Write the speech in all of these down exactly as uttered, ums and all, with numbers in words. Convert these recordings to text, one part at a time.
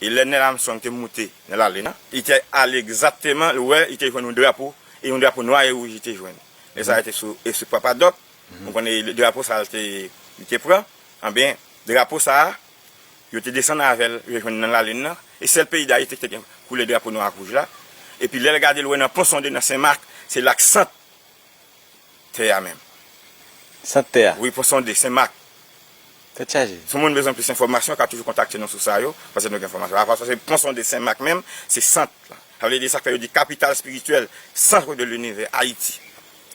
E lè Neil Armstrong te moute nan lalin nan, li te ale egzakteman, li wè, li te jwenn yon drapo, e yon drapo nwa e wouj li te jwenn. Lè sa a te sou, e sou Papa Doc, ou konnen drapo sa a li te, li te pran, anben, drapo sa a, yo te desann avè l, yo jwenn nan lalin nan, e sèl peyi Dayiti ki te gen koulè drapo nwa ak wouj la. Epi lè l gade l wè nan Pon Sonde nan Sen Mak, se la k sant tè a menm. Sant tè a? Wi, Pon Sonde, Sen Mak. Tèt chaje. Si yon moun bezwen plis enfòmasyon, ka toujou kontakte nou sou sa yo, paske nou gen enfòmasyon. Apa sa, se Pon Sonde, Sen Mak menm, se sant la. Sa vle di sa k fè yo di kapital espirityèl, centre de l'univers, Ayiti.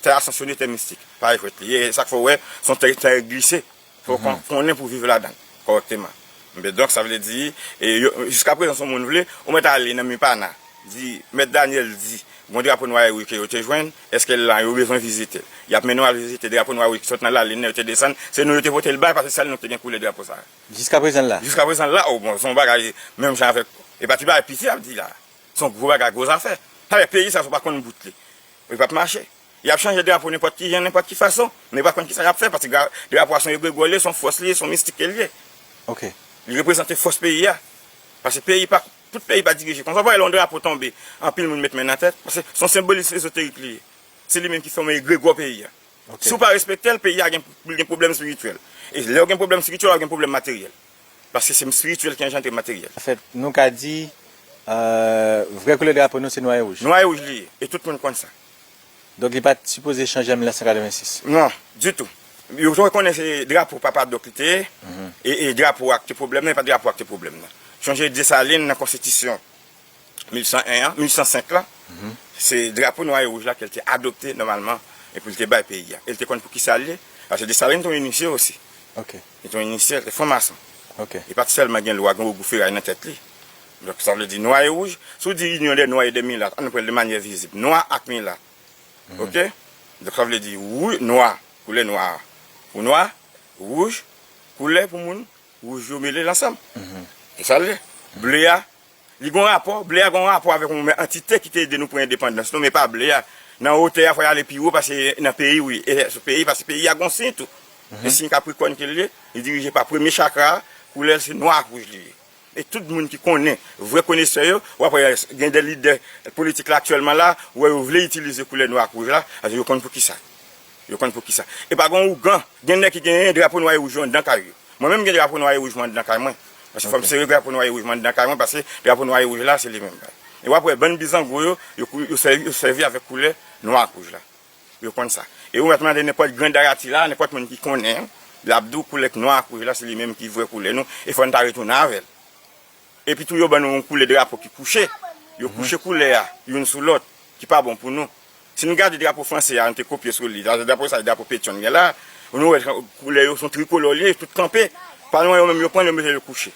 Tè asansyone, tè mistik. Pa jwèt li ye. E sa k fè w wè, se yon tè, tè glise. Fò w kon-, konnen pou viv ladan l kòrèkteman. Men donk, sa vle di, e yo, jiskaprezan, si yon moun vle, ou mèt ale nan Mipana, di, Mèt Daniel di, gon drapo nwa e wouj ke yo te jwenn, èske l la, yo bezwen vizite l. Y ap mennen w al vizite drapo nwa e wouj ki sot nan lalin nan, yo te desann, se nou yo te pote l bay, paske sèl nou ki te gen koulè drapo sa a. Jiskaprezan l la? Jiskaprezan l la, o bon, se yon bagay menm jan avèk, e pa ti bagay piti y ap di la. Se yon gwo bagay, gwo zafè. Sa vle peyi sa, si w pa konn bout li, li p ap mache. Y ap chanje drapo nenpòt ki jan, nenpòt ki fason, men yo pa konn ki sa y ap fè, paske gra-, drapo a se yon egregò li ye, se yon fòs li ye, se yon mistik ke l ye. Ok. Li reprezante fòs peyi a. Paske peyi pa, tout peyi pa dirije konsa. W ap wè lè yon drapo tonbe, anpil moun met men nan tèt, paske se yon senbolis ezoterik li ye. Se li menm ki fòme egregò peyi a. Ok. Si w pa respekte l, peyi a gen, gen pwoblèm espirityèl. E lè w gen pwoblèm espirityèl, w ap gen pwoblèm materyèl. Paske se espirityèl ki anjandre materyèl. Anfèt, nou ka di, euh, vrè koulè drapo nou se nwa e wouj. Nwa e wouj li ye, e tout moun konn sa. Donk, li pa t sipoze chanje an mil nèf san katrevensis? Non, ditou. Yo tou rekonèt se drapo Papa Doc li te ye, e, e drapo a ki te pwoblèm nan, e pa drapo a ki te pwoblèm nan. Sonje Desalin nan konstitisyon mil san en an, mil san senk la, se drapo nwa e wouj la ke l te adopte nòmalman e pou l te bay peyi a. E l te konn pou ki sa l ye, paske Desalin te yon inisye osi. Ok. Li te yon inisye, li te franmason. Ok. Li pa t sèlman gen lwa, gen ogou feray nan tèt li. Donk, sa vle di nwa e wouj, si w di inyon dè nwa e dè milat, ann pran l de manyè vizib, nwa ak milat. Ok? Donk, sa vle di wou-, nwa, koulè nwa a. Pou nwa, wouj, koulè pou moun, wouj yo mele l ansanm. E sa l ye. Ble a, li gon rapò, ble a gon rapò avèk yon antite ki te ede nou pran endepandans nou, men pa ble a. Nan wotè a, fò y ale pi wo pase nan peyi, wi. E sou peyi, pase peyi a gon siy tou. E siy Kaprikòn ke l ye, li dirije pa premye chakra a, koulè l se nwa ak wouj li ye. E tout moun ki konnen, vrè konesè yo, w ap wè gen de lidè politik la aktyèlman la, w wè yo vle itilize koulè nwa ak wouj la, paske yo konn pou ki sa. Yo konn pou ki sa. E pa gen ougan, gen nèg ki genyen drapo nwa e wouj yo anndan kay yo. Mwen menm gen drapo nwa e wouj mwen anndan kay mwen. Paske fò m sere drapo nwa e wouj mwen anndan kay mwen, paske drapo nwa e wouj la, se li menm. E w ap wè bann bizango yo, yo, kou-, yo sèvi, yo sèvi avèk koulè nwa ak wouj la. Yo konn sa. E ou mèt mande nenpòt grann Dayati la, nenpòt moun ki konnen, l ap di w koulè nwa ak wouj la, se li menm ki vrè koulè nou, e fò n ta retounen avè l. Epi tou, yo ban nou yon koulè drapo ki kouche. Yo kouche koulè a, youn sou lòt, ki pa bon pou nou. Si n gade drapo franse a, n te kopye sou li. Drapo sa, drapo Petyon gen la. Nou wè koulè yo, se yon trikolò li ye, tout kanpe. Pa nou, yo menm, yo pran, yo mete yo kouche.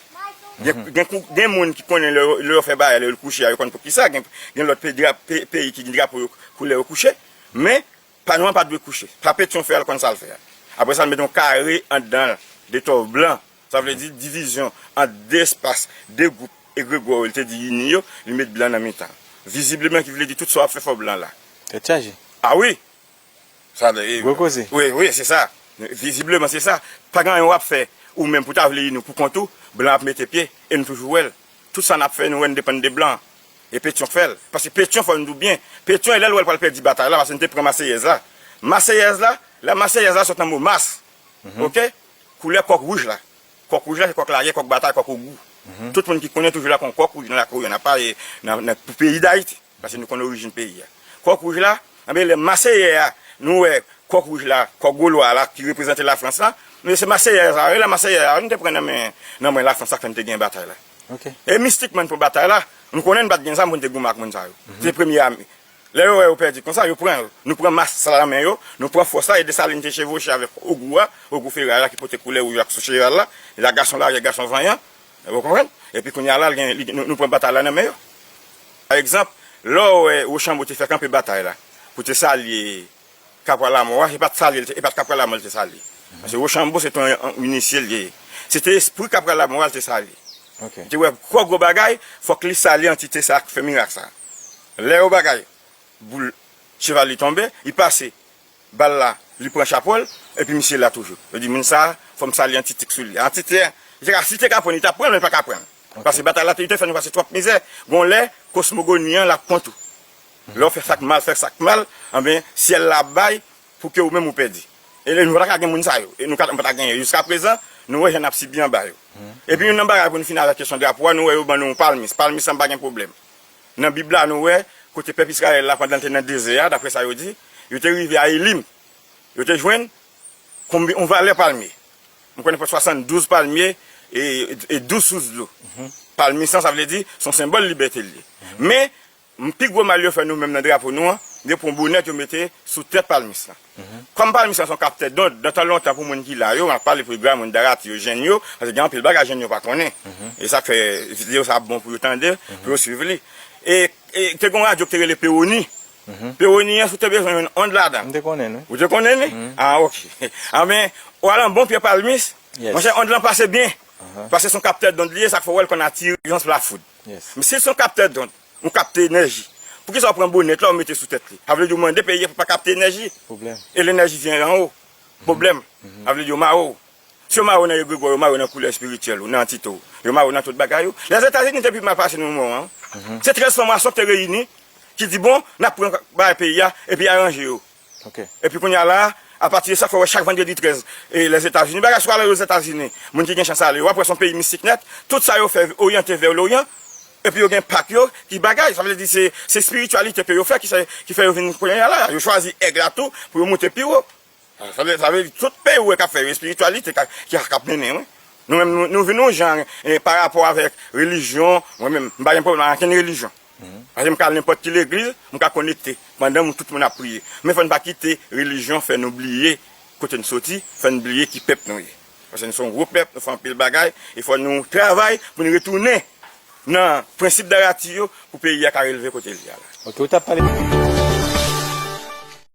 Gen, gen kou-, gen moun ki konnen lè, lè yo fè bagay, lè yo kouche a, yo konn pou ki sa. Gen, gen lòt peyi, dra-, pe-, peyi ki gen drapo yo, koulè yo kouche. Men, pa nou an pa dwe kouche. Sa Petyon fè a, l konn sa l fè a. Apre sa, l mete yon kare anndan l, de tòv blan. Sa vle di divizyon ant de espas, de gwoup egregò, li te di ini yo, li met blan nan mitan. Vizibleman, ki vle di tout sa w ap fè fò blan la. Tèt chaje. A wi! Sa vle, gwo koze. Wi, wi, se sa. Vizibleman, se sa. Pa gen anyen w ap fè, ou menm pou ta vle ini w pou kont ou, blan ap mete pye, e nou toujou wè l. Tout sa n ap fè, nou wè n depann de blan. E Petyon k fè l. Paske Petyon, fò n di w byen, Petyon, e lè l wè l pral pèdi batay la, paske n te pran Maseyèz la. Maseyèz la, la Maseyèz la sot nan mo mas. Ok? Koulè kòk wouj la. Kòk wouj la, se kòk lagè, kòk batay, kòk ogou. Tout moun ki konnen toujou la kon kòk wouj nan lakou yo, nan pa, e, nan, nan, pou peyi Dayiti. Paske nou konn orijin peyi a. Kòk wouj la, anben lè Maseyè a, nou wè kòk wouj la, kòk gwo lwa la, ki reprezante Lafrans la, men se Maseyè sa, e la Maseyè a, nou te pran nan men, nan men Lafrans la, k fè n te gen batay la. Ok. E mistikman pou batay la, nou konnen n pa t gen zam pou n te goumen ak moun sa yo. Se premye ame. Lè yo wè yo pèdi konsa, yo pran yo. Nou pran mas sa nan men yo, nou pran fòs la, e Desalin te chevoche avèk ogou a, ogou feray la ki pote koulè wouj ak sou cheval la, la gason lagè, gason vanyan, ou konprann? Epi kounye a la, l gen, li, nou, nou pran batay la nan men yo. Pa egzanp, lè w wè Wochanbo te fè kanpe batay la, pou te salye Kapwa Lamò a, se pa t salye, e pa t Kapwa Lamò l te salye. Paske Wochanbo se te yon, yon inisye l ye. Se te espri Kapwa Lamò a l te salye. Ok. Li te wè kò gwo bagay, fòk li salye antite sa k fè mirak sa. Lè yo bagay, boul cheval li tonbe, li pase bal la, li pran chapo l, epi misye la toujou. Yo di, moun sa, fò m salye antite k sou li. Antite a, li te ka, si te ka pran, li t ap pran, men li pa ka pran. Paske batay la te, te fè nou pase twòp mizè. Gon lè, kosmogoni an l ap kont ou. Lè w fè sa k mal, fè sa k mal, anben, syèl la ap bay pou ke ou menm ou pèdi. E nou pa ta ka gen moun sa yo. E nou ka, nou pa ta genyen. Jiska prezan, nou wè jan n ap sibi anba yo. Epi youn nan bagay pou n fini avèk kesyon drapo a, nou wè yo ban nou yon palmis. Palmis lan pa gen pwoblèm. Nan Bib la, nou wè, kote pèp Izrayèl la, pandan l te nan dezè a, daprè sa yo di, yo te rive a Elim. Yo te jwenn konbi, yon valè palmye. M konnen pran swasanndouz palmye e, e douz sous dlo. Palmis lan, sa vle di, se yon senbòl libète l ye. Men, m, pi gwo mal yo fè nou menm nan drapo nou an, yo pran bonèt yo mete sou tèt palmis lan. Kòm palmis lan se yon kaptè dond, nan tan lontan pou moun ki la yo, m ap pale pou granmoun, darati yo, jèn yo, paske gen anpil bagay jèn yo pa konnen. E sa k fè videyo sa ap bon pou yo tande, pou yo swiv li. E, e te gen yon radyo ki te rele Pewoni. Pewoni an, si w te bezwen jwenn ond ladan. M te konnen, wi. Ou te konnen li? Ah, ok. Anben, w al anba yon pye palmis, monchè, ond lan pase byen. Paske se yon kaptè dond li ye, sa k fè w wè l konn atire, jan se lafoud. Men si se yon kaptè dond, ou kapte enèji, poukisa w pran bonèt la, ou mete sou tèt li? Sa vle di w mande peyi a pou pa kapte enèji. E lenèji vyen anwo. Pwoblèm. Sa vle di yo mare w. Si yo mare w nan egregwa w, yo mare w nan koulè espirityèl ou, nan antite w, yo mare w nan tout bagay ou. Lèzetazini te pi mal pase nan moman an. Se trèz franmasyon ki te reyini, ki di, bon, n ap pran bagay peyi a, epi aranje yo. Epi kounye a la, apati de sa, fò w wè chak vandredi trèz, e Lèzetazini, bagay sou ale Lèzetazini, moun ki gen chans ale, w ap wè se yon peyi mistik nèt, tout sa yo fè oryante vè Loryan, epi yo gen pak yo, ki bagay, sa vle di se, se espirityalite ke yo fè, ki fè, ki fè yo vin kounye a la, yo chwazi èg la tou, pou yo moute pi wo. Sa vle, sa vle di tout peyi ou wè k ap fè yo espirityalite ka, ki, k ap mennen, wi. Nou menm, nou, nou vin yon jan, e, pa rapò avèk relijyon, mwen menm, m pa gen pwoblèm ak ankenn relijyon. Paske m ka al nenpòt ki legliz, m ka konekte pandan m, tout moun ap priye. Men fò n pa kite relijyon fè nou bliye kote n soti, fè n bliye ki pèp nou ye. Paske nou se yon gwo pèp, nou fè anpil bagay, e fò nou travay pou n retounen nan prensip darati yo pou peyi a ka releve kote l ye a la. Ok, ou t ap pale.